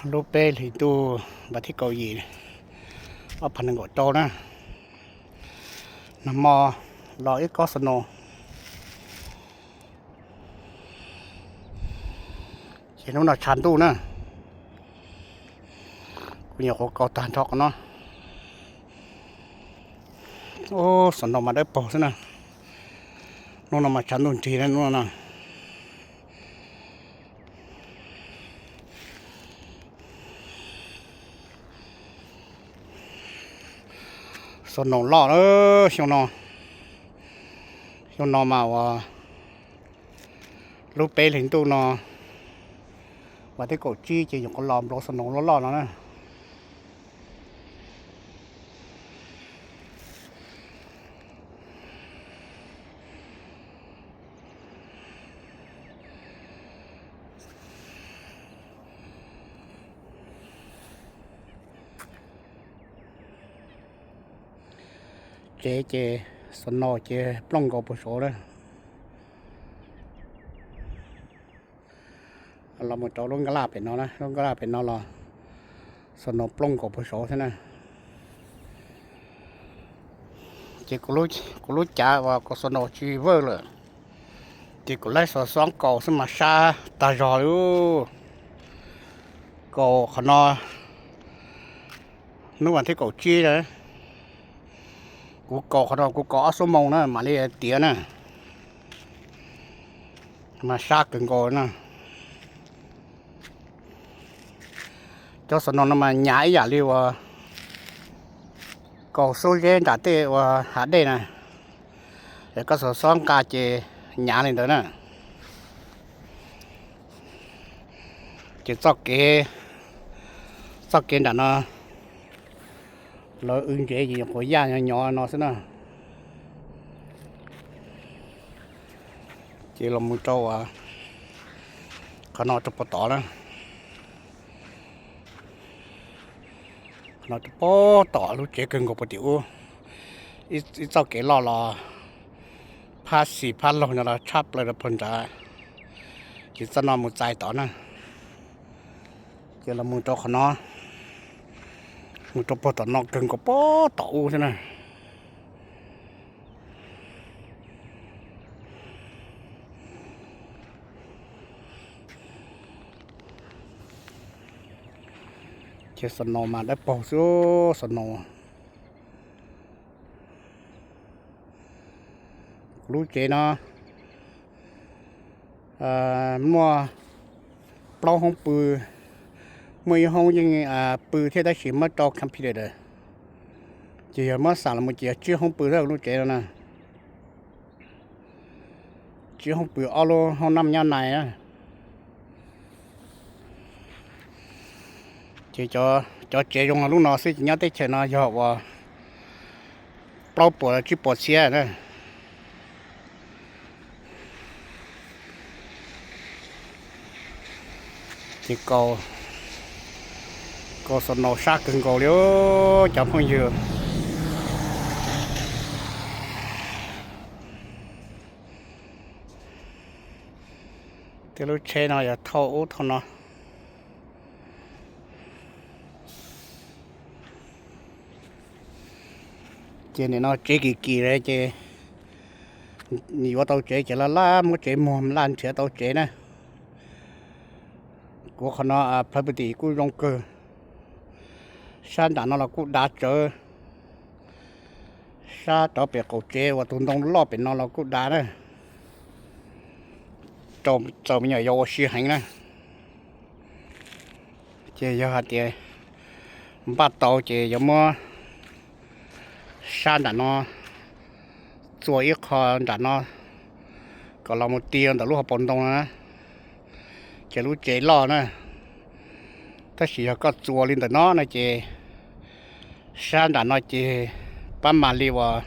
Lub peb hlis ntuj vas thib kaum yim, ob phav nees nkaum rau na, nag hmo los ib kob snow. Ces hnub no tshav ntuj na, kuv nyuam qhuav kaus tag nrho qhov no. Ub, snow mas dawb paug xwb na. Hnub no mas tshav ntuj nrig na hnub no na. Snow loj lawm xyoo no. Xyoo no mas uas lub peb hlis ntuj no, vas thib kaum tsib ces nyuam qhuav los nplua snow loj loj no na. Tsev ces snow ces plooj nkaus puag saud na. Los mus rau lub nkaj laj pem no na, lub nkaj laj pem no los snow plooj nkaus puag saud thiab na. Ces kuv lub cav uas kaus snow tsis vawj lawm, ces kuv laib xov xob kaus xwb mas sab tag zog li. Kaus qhov no hnub vas thib kaum tsib na, kuv kaus qhov no kuv kaus ob xuab moos na mam li tiav na. Mas sab kawg nkaus na. Cov snow no mas hnyav ib yam li uas kaus xub zeb nram tej uas hav dej na, es koj xov xob nqa ces hnyav li ntawd na. Ces txoj kev, txoj kev nram no lawv wb ntsev ces nyuam qhuav yaj nyob nyob no xwb na. Ces los mus rau uas qhov no rau puag tod na. Qhov no rau puag tom lub tsev kawg nkaus puag tim ub, ib txoj kev loj los phab xis phab laug no los tshab plaws rau puag nrad, ces txoj no mus txais tod na. Ces los mus rau qhov no, mus rau puag tom no kawg nkaus puag tom ub xwb na. Ces snow mas dawb paug xwb, snow. Kuv lub tsev no muaj plaub hoob pw, muaj ib hoob yeej pw thiab tab sis muab rau computer, ces yog muab xam los mus ces yog tsib hoob pw thiab lub tsev no na. Tsib hoob pw, ob lub hoob nab nyob nais na. Ces cov tsev zoo li lub no xwb ces nyob teb chaws no yog uas plaub puas tsib puas txhiab na. Ces kaus, kaus snow sab kawg nkaus li cov phooj ywg. Tej lub tsheb no yog thauj ub thauj no. Ces nim no tsev kim kim li ces yuav tau tsev ces laj laj muab tsev muag laj nrhiav tau tsev na. Kuv qhov no property kuj zoo kawg. Sab nram no los kuj dav tsawv. Sab rov pem qaum tsev uas tus ntoo loj pem no los kuj dav na. Txaus me nyuam yaus ua si heev na. Ces yog hais tias npaj tau ces yuav muab sab nram no txua ib qho nram no kom los mus ti ntawm lub hauv paus ntoo no na. Ces lub tsev loj na, tab sis yog koj txua li ntawm no no ces sab nram no ces pab mam li uas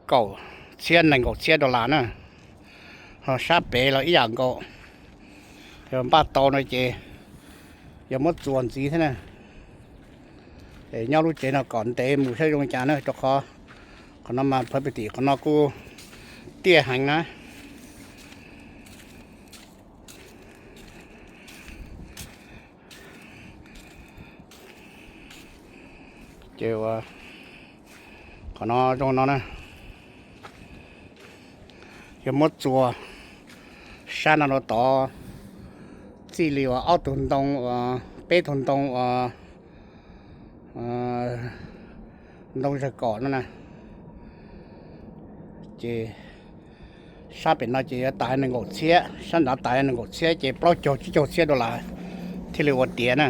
kaum txhiab nees nkaum txhiab dollar na. Ho sab pem los ib yam nkaus. Yog npaj tau no ces yog muab txuas ntxiv thiab na. Nyob lub tsev no kom ntev mus saib zoo li cas na, rau qhov qhov no mas property qhov no kuj tiaj heev na. Ces ua qhov no zoo no na, yog muab txuas sab no rau tod, txij li uas ob tug ntoo uas, peb tug ntoo uas ntoo zawg kom no na. Ces sab pem no ces yuav tas nees nkaum txhiab, sab nrad tas nees nkaum txhiab ces plaub caug tsib caug txhiab dollar thiaj li ua tiav na.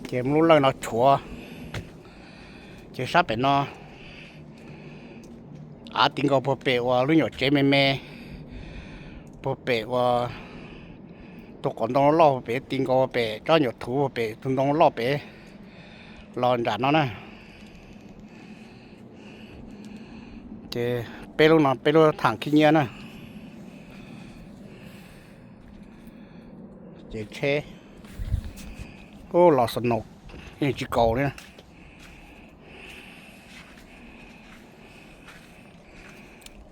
Ces muab lub lawj no tshuav, ces sab pem no av ti nkaus puag pem uas lub nyuam tsev me me, puag pem uas tus qos ntoo loj puag pem, ti nkaus pem tsob nyuam thuv puag pem tus ntoo loj pem los nram no na. Ces peb lub no peb lub tham khib nyiab na. Ces tsheb ub los snow yeej tsis kaus li.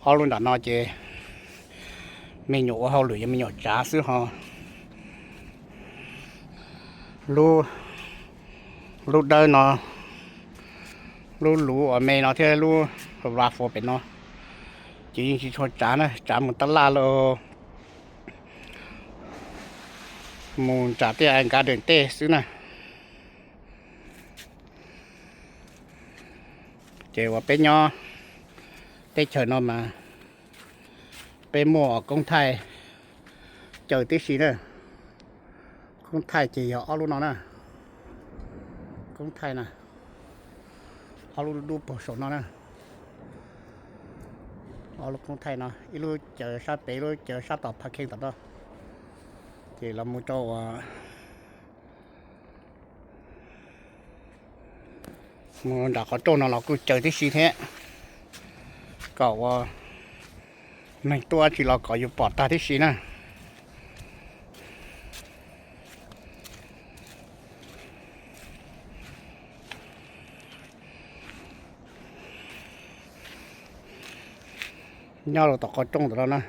Ob lub nram no ces me nyuam ua hauj lwm yog me nyuam tsav xwb ho. Lub, lub dawb no, lub luv uas me no thiab lub raffle pem no ces yeej tsis tshua tsav na, tsav mus tab laj los mus nram tej garden tej xwb na. Ces uas peb nyob teb chaws no mas peb muaj koob thaij caw tib si na. Koob thaij ces yog ob lub no na, koob thaij na, ob lub dub dub puag saum no na. Ob lub koob thaij no, ib lub caw sab pem, ib lub caw sab tom phav kheej tom no. Ces los mus rau uas mus nram qhov rooj no los kuj caw tib si thiab, kom ua neeg tuaj dab tsi los kom yus pom tag tib si na. Nyob rau tom qhov rooj tom no na,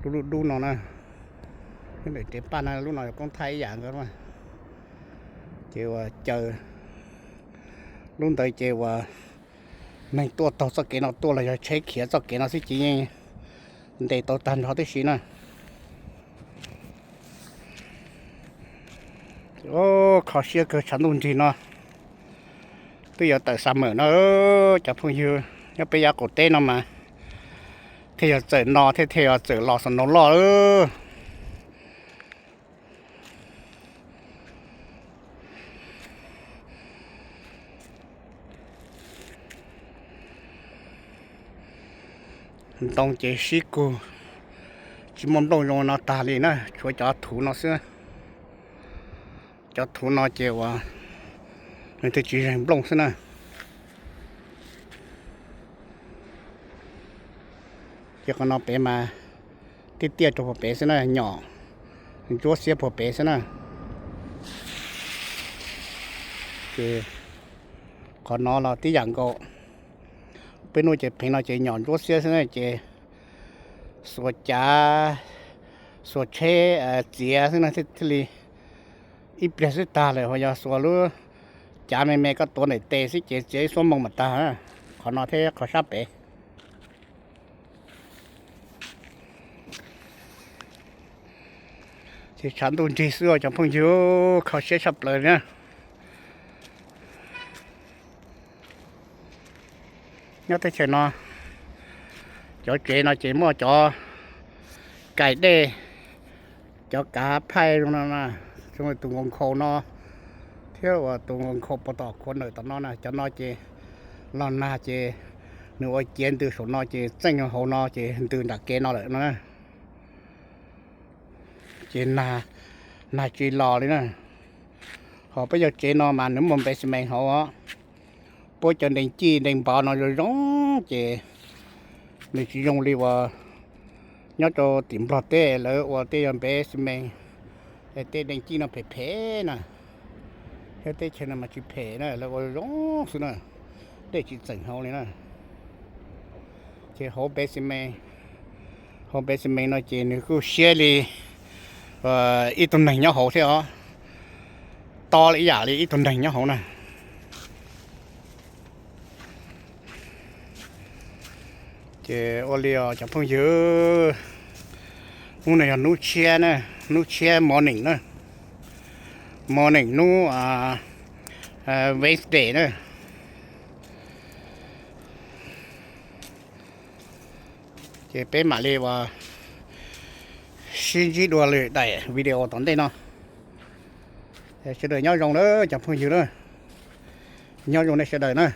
lub lub dub no na, nyob ntawm tsev paj na, lub no yog koob thaij ib yam nkaus. Ces uas caw lub ntawd ces uas neeg tuaj taug txoj kev no tuaj los yog tsheb khiav txoj kev no xwb ces yeej ntes tau tag nrho tib si na. Kho siab kawg tshav ntuj nrig no twb yuav tawm summer no, cov phooj ywg, nyob peb yav qaum teb no mas thiaj yog txawm no thiab thiaj yog txawm los snow loj. Ntoo ces sib kug, tsis muaj nplooj zoo no tag li na, tshuav cov thuv no xwb. Cov thuv no ces uas nws thiaj tsis zeeg nplooj xwb na. Ces qhov no pem mas tiaj tiaj rau puag pem xwb na, nyom ntsuab xiab puag pem xwb na. Ces qhov no los tib yam nkaus, peb nuj ces pheej no ces nyom ntsuab xiab xwb na ces xuas cav, xuas tsheb txiav xwb na thiaj li ib pliag xwb tag lawm, ho yog xuas lub cav me me koj tuav ntawm tes xwb ces txiav ib xuab moos mam tag. Qhov no thiab qhov sab pem. Ces tshav ntuj nrig xwb os cov phooj ywg, kho siab tshaj plaws na. Nyob teb chaws no, cov tsev no ces muaj cov kais dej, cov kav phaij zoo no, zoo li tus nkaus nkhaus no thiab uas tus nkaus nkhaus puag tom khuav ntawm tom no na, cov no ces los nag ces nws ua ciav ntws saum no ces txeej hauv no ces ntws nram kev no lawm no na. Ces nag, nag tsis los li na. Ho peb cov tsev no mas nws muaj npev xis mees hauv os. Puab cov nrees cij nrees npov no zoo zoo ces nws tsis zoo li uas nyob rau tim Nplog teb lawv ua tej yog npev xis mees, tej nrees cij no phem phem na. Thiab teb chaws no mas tsis phem na, lawv ua zoo xwb na, dej tsis txeem hauv li na. Ces hauv npev xis mees, hauv npev xis mees no ces nws kuj siab li ib tug neeg nyob hauv thiab os. to li ib yam li ib tug neeg nyob hauv na. Ces ua li os cov phooj ywg, hnub no yog hnub tshiab na, hnub tshiab morning na, morning hnub Wednesday na. Ces peb mam li uas sib ntsib dua lwm daim video tom ntej no. Sawv daws nyob zoo na cov phooj ywg na, nyob zoo nej sawv daws na.